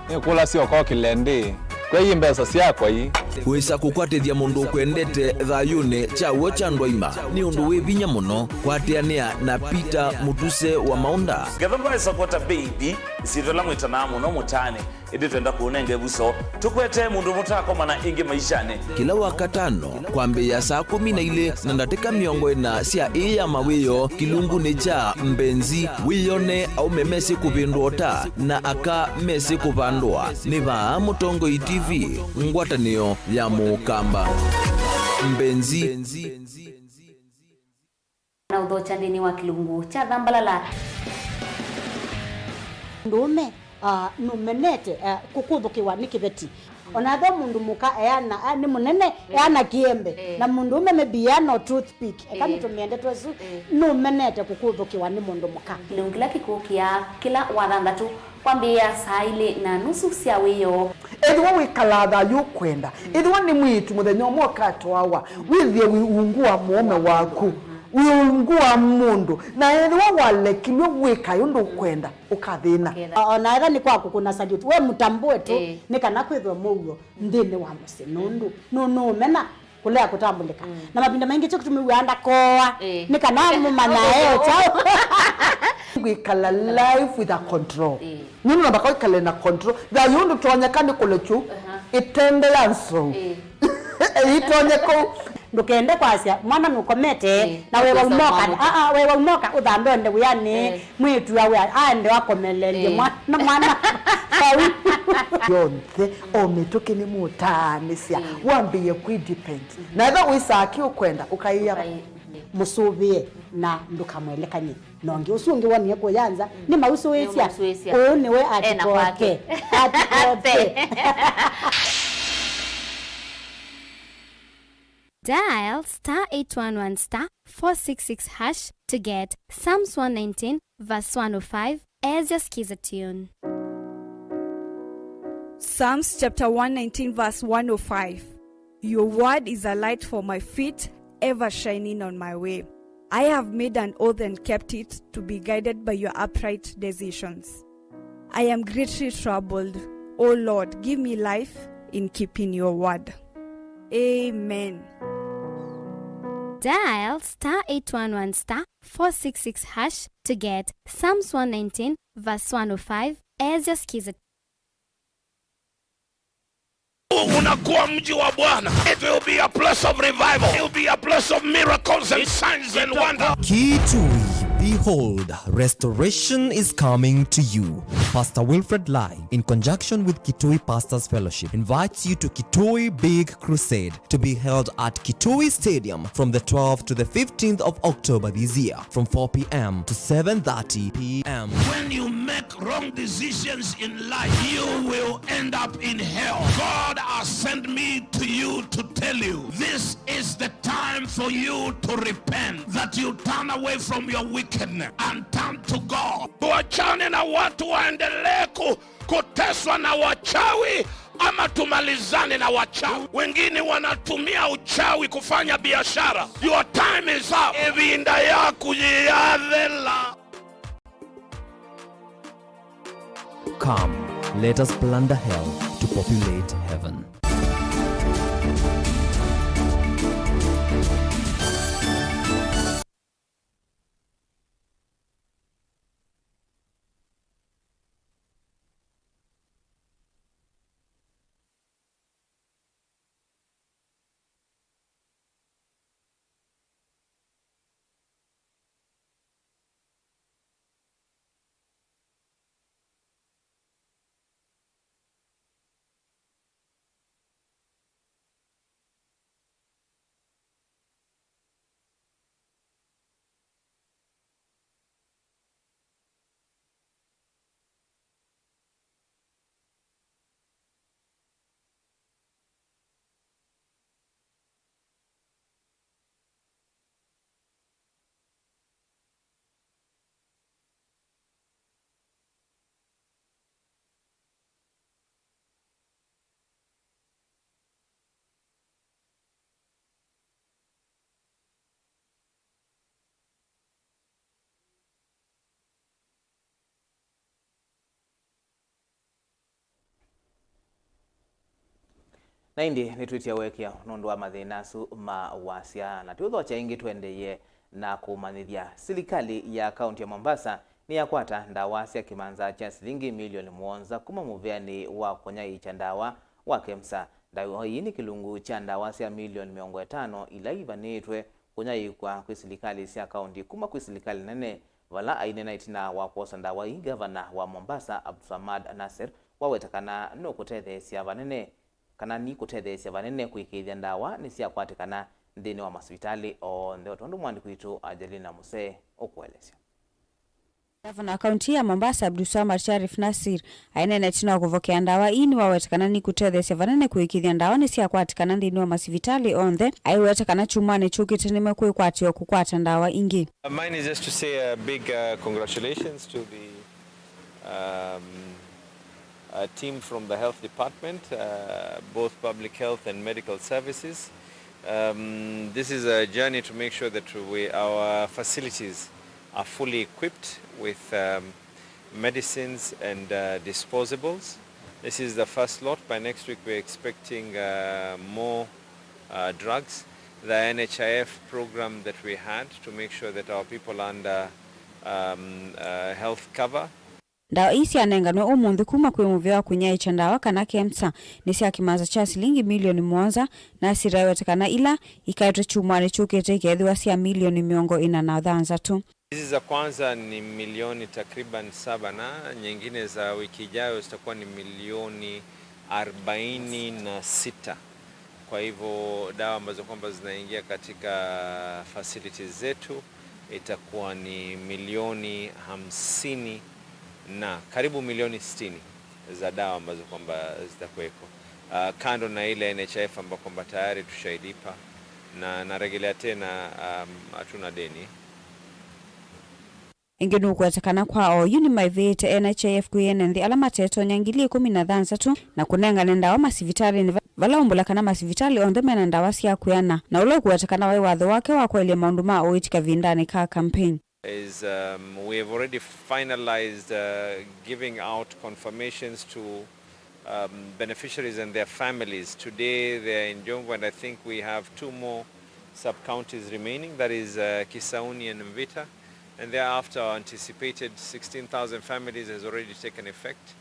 Nĩkũlasya ũkokĩle ndĩ, kwei mbesa syakwa ii. Wĩsa kũkwatĩthya mũndũ ũkwendete thayũnĩ kya w'o kya andũ aima nĩ ũndũ wĩ vinya mũno. Kwatĩanĩa na Peter Mũtuse wa Maũnda. Ngetha ndwaĩsa kwata baby, ĩsyĩtwa ĩla mwĩtanaa mũno mũtaanĩ, ĩndĩ twenda kũũnenga ĩvuso. Tũkwete mũndũ mũtakomana ĩngĩ maishanĩ. Kĩla Wakatano, kwambĩĩa saa kũmi na ilĩ na ndatĩka mĩongo ĩna sya ĩĩ ya mawĩoo, kĩlungunĩ kya Mbenzi, wĩone aũme mesĩ kũvĩndũa ũta na aka mesĩ kũvandũa. Nĩ vaa Mũtongoi T V, ngwatanĩo ya Mũkamba. Mbenzi. Na ũthokya nthĩnĩ wa kĩlungu kya Thambalala. Mũndũũme, ah, nũmenete, ah, kũkũthũkĩwa nĩ kĩveti. O na ethĩwa mũndũ mũka eana, ah, nĩ mũnene, eana kĩembe. Eh. Na mũndũũme maybe eana o toothpick. Eka nĩtũmĩe ndeto ĩsu, nũmenete kũkũthũkĩwa nĩ mũndũ mũka. Kĩlungu kĩla kĩkũkĩa kĩla Wathanthatũ kwambĩĩa saa ilĩ na nusu sya wĩoo. Ethĩwa wĩkalaa thayũ ũkwenda, ethĩwa nĩ mwĩĩtu mũthenya ũmwe ũkatwawa, wĩthĩe wĩ ungu wa mũũme waku, wĩ ungu wa mũndũ, na ethĩwa walekilw'e wĩkae ũndũ ũkwenda, ũkathĩna. O na ethĩwa nĩ kwa kũkũna salute, we mũtambũe tu, nĩ kana kwĩthwe mũuo nthĩnĩ wa mũsyĩ, nũndũ nũ-, nũũmena kũlea kũtambũlĩka. Na mavinda maingĩ kyo kĩtumi wĩaa ndakooa, nĩ kana mũmanya e kyaũ. Kwĩkala life with a control. Nũndũ namba kwĩkale na control. Thayũ ndũtonyeka nĩ kũlekyu ĩtende ya nsou. Ĩitonye kũu. Ndũkende kwasya mwana nũkomete na wewa umoka. Aa, wewa umoka ũthambe onde wĩanĩ. Mwĩĩtu awe aende akomelelye mwana, mwana vau. Yonthe, o mĩtũkĩ nĩmũtaanĩsya, wambĩĩe kwĩ depend. Na ethĩwa wĩsaa kĩ ũkwenda, ũkaĩa mũsũvĩe na ndũkamwelekany'e na ũngĩ. Ũsu ũngĩ wonie kũya nza, nĩmausũĩsya. Ũyũ nĩwe atikote. Atikote. Dial star eight one one star four six six hash to get Psalms one nineteen verse one oh five as your skiza tune. Psalms chapter one nineteen verse one oh five. Your word is a light for my feet, ever shining on my way. I have made an oath and kept it, to be guided by your upright decisions. I am greatly troubled. O Lord, give me life in keeping your word. Amen. Dial star eight one one star four six six hash to get Psalms one nineteen verse one oh five as your skiza. Unakuwa mji wa Bwana. It will be a place of revival. It will be a place of miracles and signs and wonders. Kitui, behold, restoration is coming to you. Pastor Wilfred Lai, in conjunction with Kitui Pastors Fellowship, invites you to Kitui Big Crusade to be held at Kitui Stadium from the twelfth to the fifteenth of October this year, from four p.m. to seven thirty p.m. When you make wrong decisions in life, you will end up in hell. God has sent me to you to tell you, this is the time for you to repent, that you turn away from your wickedness and turn to God. Tuachane na watu waendelee ku-, kuteswa na wachawi, ama tumalizane na wachawi. Wengine wanatumia uchawi kufanya biashara. Your time is up. Ĩvinda yaku yĩyathela. Come, let us plunder hell to populate heaven. Na ĩndĩ nĩtwĩtye ũekeo nũndũ wa mathĩna asu ma wasya, na tũũthokya ĩngĩ tũendeeye na kũmanyĩthya. Silikalĩ ya kaunti ya Mombasa nĩyakwata ndawa sya kĩmanza kya silingi milioni mũonza kuma mũvĩanĩ wa kũnyaĩĩkya ndawa wa KEMSA. Ndawa ii nĩ kĩlungu kya ndawa sya milioni mĩongo ĩtano ila ivanĩĩtwe kũnyaĩĩkwa kwĩ silikalĩ sya kaunti kuma kwĩ silikalĩ nene. Vala aineena ĩtina wa kwosa ndawa ii, ngavana wa Mombasa Abdulswamad Nasir waweta kana nũkũtetheesya vanene, kana nikũtetheesya vanene kũĩkĩĩthya ndawa nĩsyakwatĩkana nthĩnĩ wa masivitalĩ onthe, o tondũ mwandĩki witũ Angelina Musee ũkũelesya. Ngavana wa kaunti ya Mombasa Abdulswamad Sharif Nasir aineena ĩtina wa kũvokea ndawa ii nĩwaweta kana nikũtetheesya vanene kũĩkĩĩthya ndawa nĩsyakwatĩkana nthĩnĩ wa masivitalĩ onthe. Aiweta kana kyumwanĩ kyũkĩte nĩmekwĩkwatĩwa kũkwata ndawa ingĩ. Mine is just to say a big, uh, congratulations to the, um, uh, team from the health department, uh, both public health and medical services. Um, this is a journey to make sure that we, our facilities are fully equipped with, um, medicines and, uh, disposables. This is the first lot. By next week, we're expecting, uh, more, uh, drugs. The N H I F program that we had to make sure that our people are under, um, uh, health cover. Ndawa ii syanenganwe ũmũnthĩ kuma kwĩ mũvĩa wa kũnyaĩĩkya ndawa kana KEMSA nĩ sya kĩmanza kya silingi milioni mũonza, na Nasir aweta kana ila ikaetwe kyumwanĩ kyũkĩte ikeethĩwa sya milioni mĩongo ĩna na thanthatũ. Hizi za kwanza ni milioni takriban saba, na nyingine za wiki ijayo zitakuwa ni milioni arobaini na sita. Kwa hivyo, dawa ambazo kwamba zinaingia katika facilities zetu itakuwa ni milioni hamsini na karibu milioni sitini za dawa ambazo kwamba zitakuweko. Ah, kando na ile N H I F ambayo kwamba tayari tushailipa, na narejelea tena, um, hatuna deni. Ĩngĩ nũkweta kana kwa oyu nĩmaĩvĩĩte N H I F kwĩ ene nthĩ ala matetonya ngili ĩkũmi na thanthatũ na kũnengane ndawa masivitalĩnĩ va-, vala ũmbũla kana masivitalĩ onthe mena ndawa sya kwĩana, na ũla ũkweta kana waĩ watho wake wa kwaĩlya maũndũ ma ũiiti kavindanĩ ka campaign. Is, um, we have already finalized, uh, giving out confirmations to um, beneficiaries and their families. Today they are in Jomvu, and I think we have two more sub-counties remaining, that is, uh, Kisauni and Mvita. And thereafter, our anticipated sixteen thousand families has already taken effect.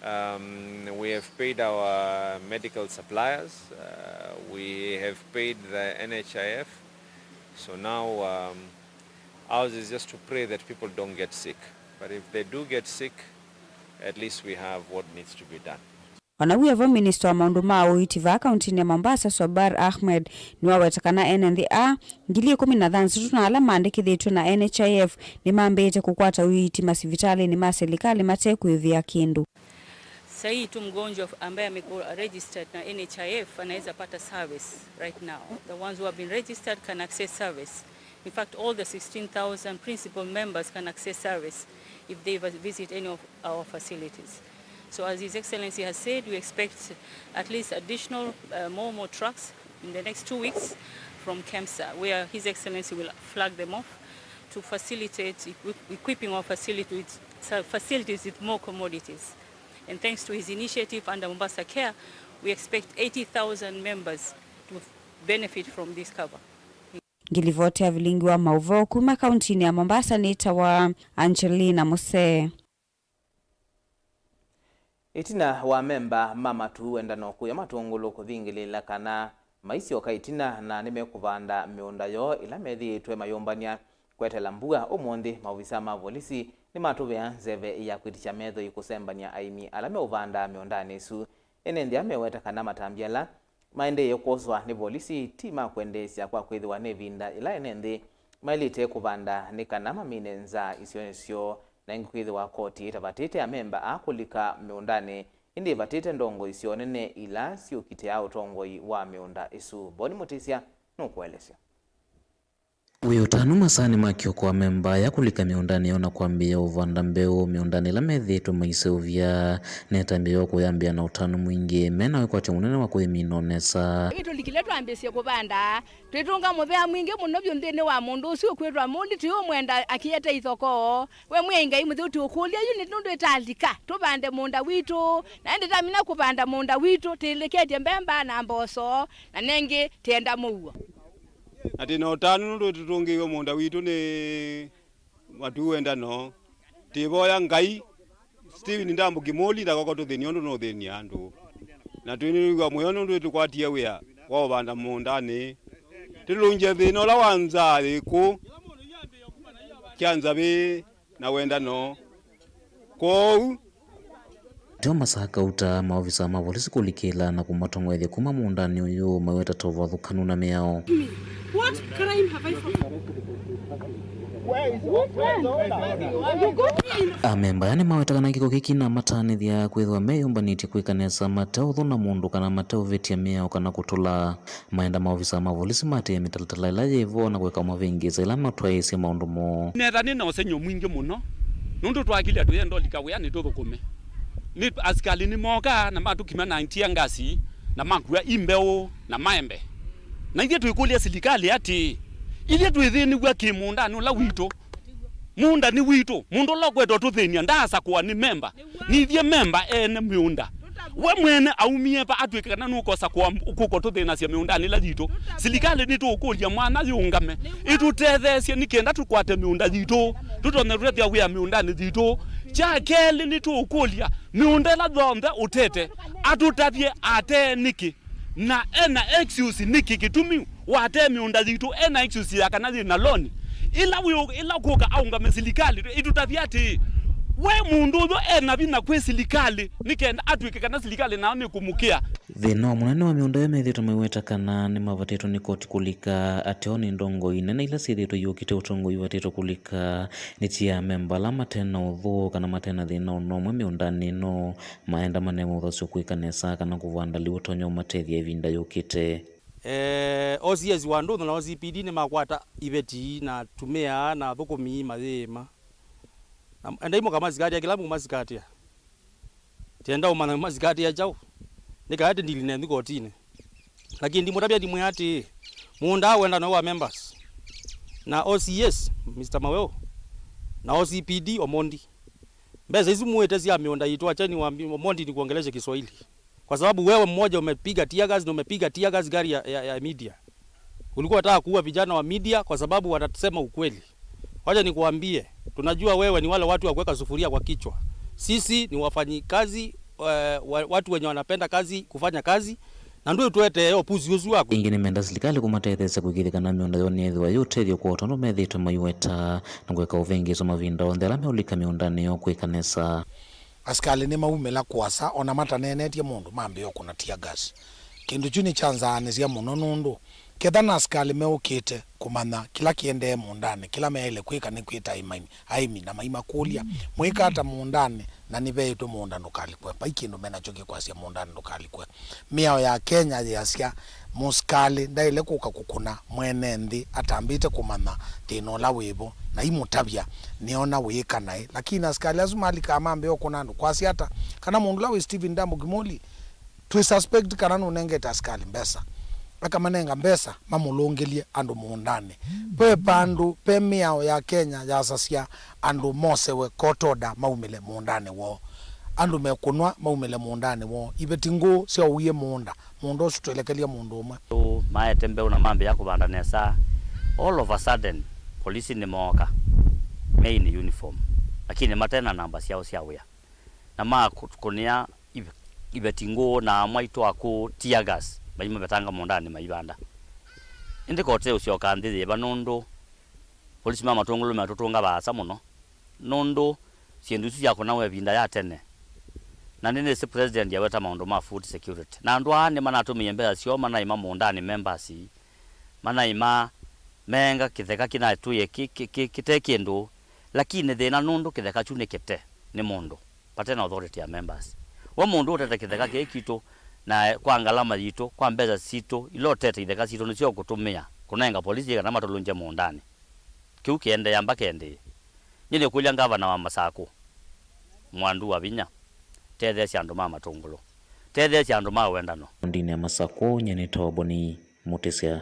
Um, we have paid our medical suppliers. Uh, we have paid the N H I F. So now, um, ours is just to pray that people don't get sick. But if they do get sick, at least we have what needs to be done. O na wĩ o vo, minista wa maũndũ ma ũiiti vaa kauntinĩ ya Mombasa, Sobar Ahmed, nĩwaweta kana ene nthĩ aa ngili ĩkũmi na thanthatũ na ala maandĩkĩthĩtw'e na N H I F nĩmambĩĩte kũkwata ũiiti masivitalĩnĩ ma silikalĩ mate kwĩvĩa kĩndũ. Sahii tu mgonjwa ambaye amekuwa registered na N H I F anaweza pata service right now. The ones who have been registered can access service. In fact, all the sixteen thousand principal members can access service if they va-, visit any of our facilities. So as His Excellency has said, we expect at least additional, uh, more, more trucks in the next two weeks from KEMSA, where His Excellency will flag them off to facilitate equip-, equipping our facility with, so, facilities with more commodities. And thanks to his initiative under Mombasa Care, we expect eighty thousand members to benefit from this cover. Ngilivoti ya vilingi wa maũvoo kuma kauntinĩ ya Mombasa nĩtawa Angelina Musee. Ĩtina wa amemba ma matu wendano kũya Matũngũlũ kũthingĩlĩĩla kana maisyoka ĩtina na nĩmekũvanda mĩũnda yoo ĩla methĩĩtwe mayũmbany'a kweteela mbua, ũmũnthĩ maovisa ma volisi nĩmatũvĩa nzeve ya kwĩtĩkya methoi kũsembany'a aĩmi ala meũvandaa mĩũndanĩ ĩsu. Ene nthĩ aa meweta kana matambya ala maendeeye kwoswa nĩ volisi ti ma kwendeesya, kwa kwĩthĩwa nĩ ĩvinda yĩla ene nthĩ maĩlĩte kũvanda nĩ kana mamine nzaa isionĩ syoo, na ĩngĩ kwĩthĩwa koti ĩtavatĩte amemba aa kũlika mĩũndanĩ, ĩndĩ ĩvatĩte ndongoi syoo nene ila syĩũkitĩa ũtongoi wa mĩũnda ĩsu. Boni Mũtĩsya nũkũelesya. Wĩ ũtanu masaanĩ ma kĩoko, amemba aya kũlika mĩũndanĩ yoo na kwambĩĩa ũvanda mbeũ mĩũndanĩ ĩla methĩĩtwe maiseũvya. Nĩ ĩtambya yoo kũyambĩĩa na ũtanu mwingĩ, me na wĩkwatyo mũnene wa kũyĩmina o nesa. Ĩtũlikile twambĩĩsye kũvanda, twĩtũnga mũvea mwingĩ mũno vyũ nthĩnĩ wa mũndũ ũsu ũkwĩtwa Mũndi, tũyũmwenda akĩete ithokoo. We Mwĩai Ngai mũtheu, tũũkũlya yu nĩ nũndũ ĩtalika tũvande mũũnda witũ, na ĩndĩ tamina kũvanda mũũnda witũ, tĩlĩkĩtye mbemba na mboso, na nengĩ tĩenda mũuo. Na twĩ na ũtanu nũndũ tũtũngĩiwe mũũnda witũ nĩ matu wendano. Tĩvoya Ngai, Stephen Ndambu Kimoli, ndakoko tũthĩnia ũndũ nũthĩnia andũ. Na twĩnĩw'a mũyo nũndũ tũkwatie wĩa wa ũvanda mũũndanĩ. Tũlũngye thĩna ũla wa nzaa yĩkũ kya nzavĩ na wendano. Kwoou, Teo masaa kauta maovisa ma volisi kũlikĩla na kũmatong'oethya kuma mũũndanĩ ũyũ, maiweta ta ũvathũkanu na mĩao. What crime have I forgotten? Amemba aya nĩmaweta kana kĩko kĩkĩ nĩkĩnamatanĩthya kwĩthĩwa meyũmbanĩtye kwĩka nesa mateũthũna mũndũ kana mateũvĩtya mĩao kana kũtũla. Maenda maovisa ma volisi matĩĩe mĩtalatala ĩla yĩ vo na kũeka ũmavĩngĩĩsa ĩla matwaĩĩsye maũndũ moo. Nĩnetha nĩ na ũsengy'o mwingĩ mũno, nũndũ twakilya tũyenda ũlika wĩa nĩtũthũkũme. Nĩ asikalĩ nĩmooka na matũkima na tear gas, na makua imbeũ na maembe. Na ithyĩ twĩkũlya silikalĩ atĩĩ, ithyĩ twĩthĩnĩw'a kĩ mũũndanĩ ũla witũ? Mũũnda nĩ witũ. Mũndũ ũla ũkwenda ũtũthĩny'a ndaasakũa nĩ memba. Nĩ ithyĩ memba ene mĩũnda. We mwene aumie va atw'ĩke kana nũkosakũa kũka ũtũthĩnasya mĩũndanĩ ĩla yitũ? Silikalĩ nĩtũũkũlya mwana yĩũngame ĩtũtetheesye nĩ kenda tũkwate mĩũnda yitũ, tũtonye tũtethya wĩa mĩũndanĩ yitũ. Kya kelĩ, nĩtũũkũlya mĩũnda ĩla yonthe ũtete atũtavye atee nĩkĩ? Na ena excuse nĩkĩ kĩtumi watee mĩũnda yitũ? Ena excuse ya kana yĩ na loan. Ĩla wĩ, ĩla kũka aũngame silikalĩ, ĩtũtavye atĩĩ, we mũndũ ũyũ ena vinya kwĩ silikalĩ, nĩ kenda atw'ĩke kana silikalĩ nayo nĩkũmũkĩa. Thĩna wa mũnene wa mĩũnda ĩyo methĩĩtwe maiweta kana nĩmavatĩtwe nĩ koti kũlika, ateo nĩ ndongoi nene ila syĩthĩĩtwe iyũkĩte ũtongoi ivatĩtwe kũlika, nĩ ti amemba ala mate na ũthũ kana mate na thĩna o na ũmwe mĩũndanĩ ĩno. Maenda manewe ũthasyo kwĩka nesa kana kũvanda lĩu ũtonya ũmatethya ĩvinda yũkĩte. Eh, O C S wa Ndũnyũ na O C P D nĩmakwata iveti na atumĩa na athũkũmi mayĩĩma. Na endai mũkamasikatia kĩla mũkumasikatia. Tienda ũmanya mũmasikatia kyaũ. Nĩ kana tĩndili nenyu kotinĩ. Lakini ndimũtavya ndimwĩa atĩĩ, mũũnda wenda no wa members. Na O C S, Mister Maweo, na O C P D Omondi. Mbesa isu muite sya mĩũnda yitũ, acheni wa Omondi nikuongeleshe Kiswahili. Kwa sababu wewe mmoja umepiga tear gas na umepiga tear gas gari ya, ya, ya media. Ulikuwa unataka kuua vijana wa media kwa sababu watasema ukweli. Wacha nikuambie, tunajua wewe ni wale watu wa kuweka sufuria kwa kichwa. Sisi ni wafanyikazi, eh, wa-, watu wenye wanapenda kazi, kufanya kazi, na ndũĩ twete ũpuzi ũsu waku. Ĩngĩ nĩmenda silikalĩ kũmatetheesya kũĩkĩĩthya kana mĩũnda yoo nĩyĩthĩwa yĩ ũtethyo kwoo, tondũ methĩĩtwe maiweta na kũeka ũvĩngĩĩso mavinda onthe ala meũlika mĩũndanĩ yoo kwĩka nesa. Asikalĩ nĩmaumĩla kũasa, o na mataneenetye mũndũ, mambĩĩa ũkũna tear gas. Kĩndũ kyu nĩkyanzaanĩsya mũno, nũndũ ketha na asikalĩ meũkĩte kũmanya kĩla kĩendee mũũndanĩ, kĩla meaĩle kwĩka nĩ kwĩta aĩmi, aĩmi na maimakũlya, "Mwĩka ata mũũndanĩ?" Na nĩveĩtwe mũũnda ndũkalikwe. Vai kĩndũ me nakyo kĩkwasya mũũndanĩ ndũkalikwe. Mĩao ya Kenya yĩasya mũsikalĩ ndaĩle kũka kũkũna mwene nthĩ atambĩte kũmanya thĩna ũla wĩ vo, na imũtavya nĩona wĩĩka naĩ. Lakini asikalĩ asu malikaa mambĩĩa ũkũna andũ. Kwasya ata kana mũndũ ũla wĩ Stephen Ndambu Kimoli, twĩ suspect kana nũnengete asikalĩ mbesa, akamanenga mbesa mamũlũngĩlye andũ mũũndanĩ? Ve vandũ ve mĩao ya Kenya yasasya andũ mosewe court order maumĩle mũũndanĩ woo, andũ mekũnwa maumĩle mũũndanĩ woo, iveti ngũũ syaũie mũũnda, mũũnda ũsu twelekelya mũndũ ũmwe. Andũ maete mbeũ na mambĩĩa kũvanda nesa, all of a sudden, polisi nĩmooka, me in uniform, lakini mate na namba syao sya wĩa. Na makũnĩa ive-, iveti ngũũ na amwe aitũ akũũ tear gas, maimavetanga mũũndanĩ maivanda. Ĩndĩ kote ũsyoka nthĩ yĩva nũndũ polisi ma Matũngũlũ metũtũnga vaasa mũno, nũndũ syĩndũ isu syakũnawa ĩvinda ya tene. Na nĩnĩsĩ president aweta maũndũ ma food security. Na andũ aa nĩmanatũmĩie mbesa syoo manaima mũũndanĩ members, manaima meenga kĩtheka kĩnatũie kĩ-, kĩ-, kĩ-, kĩte kĩndũ, lakini thĩna nũndũ kĩtheka kyu nĩ kĩte nĩ mũndũ, vate na authority ya members. We mũndũ ũtete kĩtheka kĩĩ kitũ, na kwa ngalama yitũ, kwa mbesa sitũ, ila ũtete itheka sitũ nĩsyo ũkũtũmĩa kũnenga polisi kana matũlũngye mũũndanĩ. Kĩu kĩendeea mbaka ĩndĩĩ. Nyie nĩkũlya ngavana wa Masakũ, Mwandu Wavinya, tetheesya andũ ma Matũngũlũ. Tetheesya andũ ma wendano. Kaũntĩnĩ ya Masakũ, nyie nĩtawa Boni Mũtĩsya.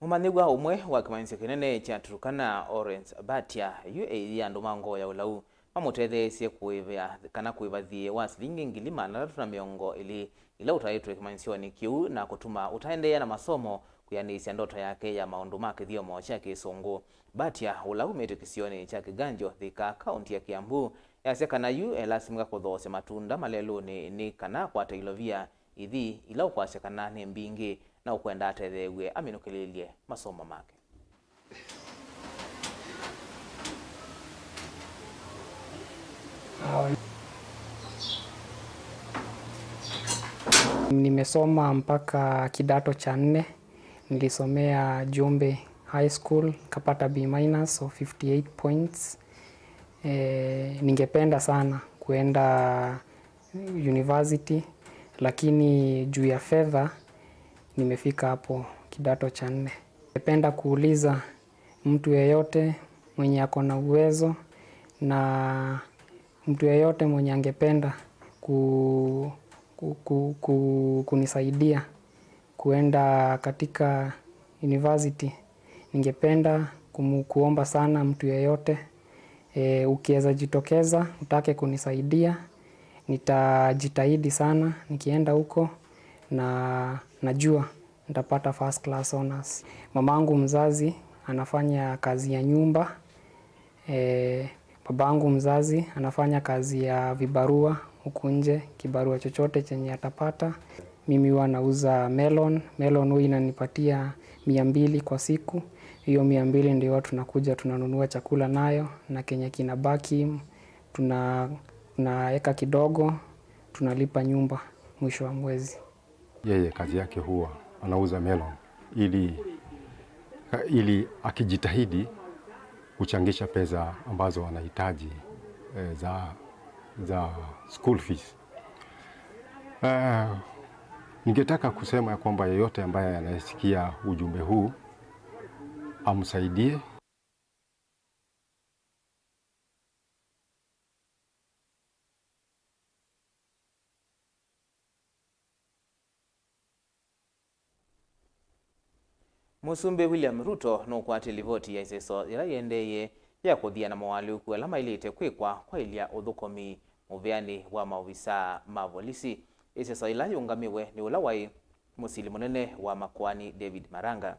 Mũmanyĩw'a ũmwe wa kĩmanyĩsyo kĩnene kya Turkana, Lawrence Batia, yu eĩthya andũ ma ngoo ya ũlau mamũtetheesye kũĩvĩa kana kũĩva thiĩ wa silingi ngili maana atatũ na mĩongo ĩlĩ ila ũtaĩtwe kĩmanyĩsyonĩ kĩu, na kũtuma ũtaendeea na masomo kwĩanĩĩsya ndoto yake ya maũndũ ma kĩthyomo kya Kĩsũngũ. Batia, ũla umĩte kĩsionĩ kya Kĩganjo, Thika, kaũnti ya Kiambu, easya kana yu elasimĩka kũthoosya matunda malelũnĩ nĩ kana akwate ilovia ithi ila ũkwasya kana nĩ mbingĩ, na ũkwenda atetheew'e aminũkĩlĩĩlye masomo make. Nimesoma mpaka kidato cha nne. Nilisomea Jumbe High School, kapata B minus of fifty-eight points. Eh, ningependa sana kuenda university, lakini juu ya fedha nimefika hapo kidato cha nne. Ningependa kuuliza mtu yeyote mwenye ako na uwezo na mtu yeyote mwenye angependa ku-, ku-, ku-, ku-, kunisaidia kuenda katika university, ningependa kumu-, kuomba sana mtu yeyote, eh, ukiweza jitokeza, utake kunisaidia, nitajitahidi sana nikienda huko, na najua nitapata first class honors. Mamangu mzazi anafanya kazi ya nyumba. Eh, babangu mzazi anafanya kazi ya vibarua huku nje, kibarua chochote chenye atapata. Mimi huwa nauza melon. Melon huwa inanipatia mia mbili kwa siku. Hiyo mia mbili ndio huwa tunakuja tunanunua chakula nayo, na kenye kinabaki tuna-, tunaweka kidogo, tunalipa nyumba mwisho wa mwezi. Yeye kazi yake huwa anauza melon ili, ili akijitahidi kuchangisha pesa ambazo anahitaji, eh, za, za school fees. Eh, ningetaka kusema ya kwamba yeyote ambaye anayesikia ujumbe huu amsaidie. Mũsumbĩ William Ruto nũkwatĩe livoti ya ĩseso yĩla yĩendeeye ya kũthia na moalyũku ala maĩlĩte kwĩkwa kwaĩlya ũthũkũmi mũvĩanĩ wa maovisaa ma volisi. Ĩseso yĩla yĩũngamĩwe nĩ ũla waĩ mũsili mũnene wa makoani David Maraga.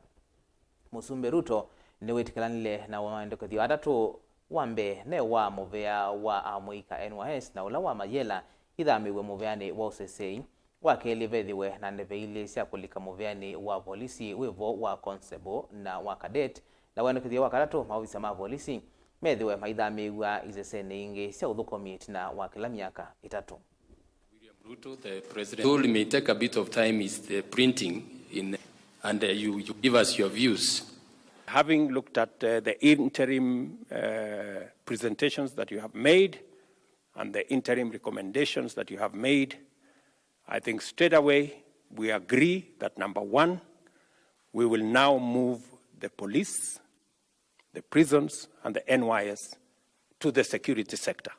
Mũsumbĩ Ruto nĩwĩtĩkĩlanile na maendekethyo atatũ. Wa mbee ne wa mũvea wa amũika N Y S, na ũla wa mayela ithamĩw'e mũvĩanĩ wa ũsesei. Wa kelĩ vethĩwe na ndeve ilĩ sya kũlika mũvĩanĩ wa volisi wĩ vo wa constable na wa cadet, na wendekethyo wa katatũ maovisa ma volisi methĩwe maithamĩĩw'a isesenĩ ingĩ sya ũthũkũmi ĩtina wa kĩla myaka ĩtatũ. William Ruto, the president, told me, "Take a bit of time, is the printing in, and, uh, you, you give us your views." Having looked at, uh, the interim, uh, presentations that you have made and the interim recommendations that you have made, I think straight away we agree that, number one, we will now move the police, the prisons, and the N Y S to the security sector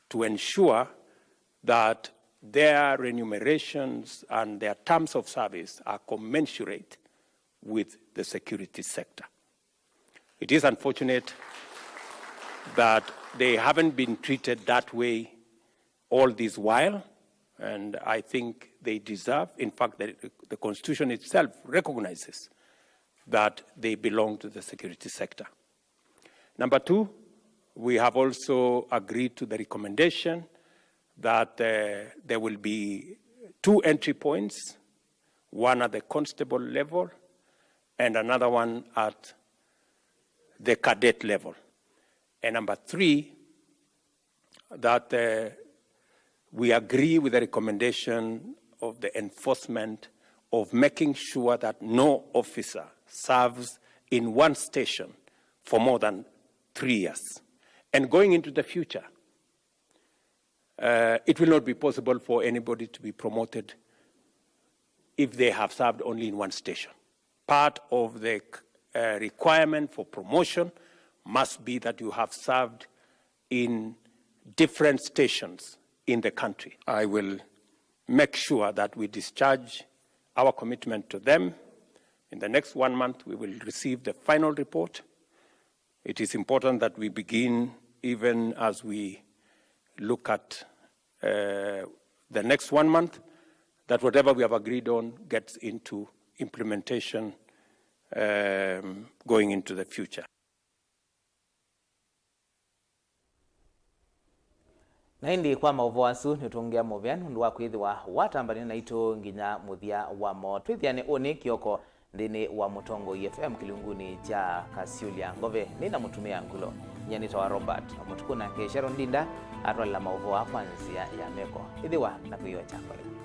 to ensure that their remunerations and their terms of service are commensurate with the security sector. It is unfortunate that they haven't been treated that way all this while, and I think they deserve, in fact, the, the Constitution itself recognizes that they belong to the security sector. Number two, we have also agreed to the recommendation that, uh, there will be two entry points, one at the constable level and another one at the cadet level. And number three, that, uh, we agree with the recommendation of the enforcement of making sure that no officer serves in one station for more than three years. And going into the future, uh, it will not be possible for anybody to be promoted if they have served only in one station. Part of the uh, requirement for promotion must be that you have served in different stations in the country. I will make sure that we discharge our commitment to them. In the next one month, we will receive the final report. It is important that we begin, even as we look at uh, the next one month, that whatever we have agreed on gets into implementation, um, going into the future. Na ĩndĩ kwa maũvoo asu nĩtũngĩa mũvea nũndũ wa kwĩthĩwa watambania naitũ nginya mũthya wamo. Twĩthĩane ũnĩ kĩoko nthĩnĩ wa Mũtongoi F M kĩlungunĩ kya Kasyũlya Ngove. Nĩ na mũtumĩa Ngulo. Nyie nĩtawa Robert Mũtukũ, nake Sharon Ndinda atwalela maũvoo aa kwa nzĩa ya meko. Ĩthĩwa na kwĩyoo kyakwa lĩu.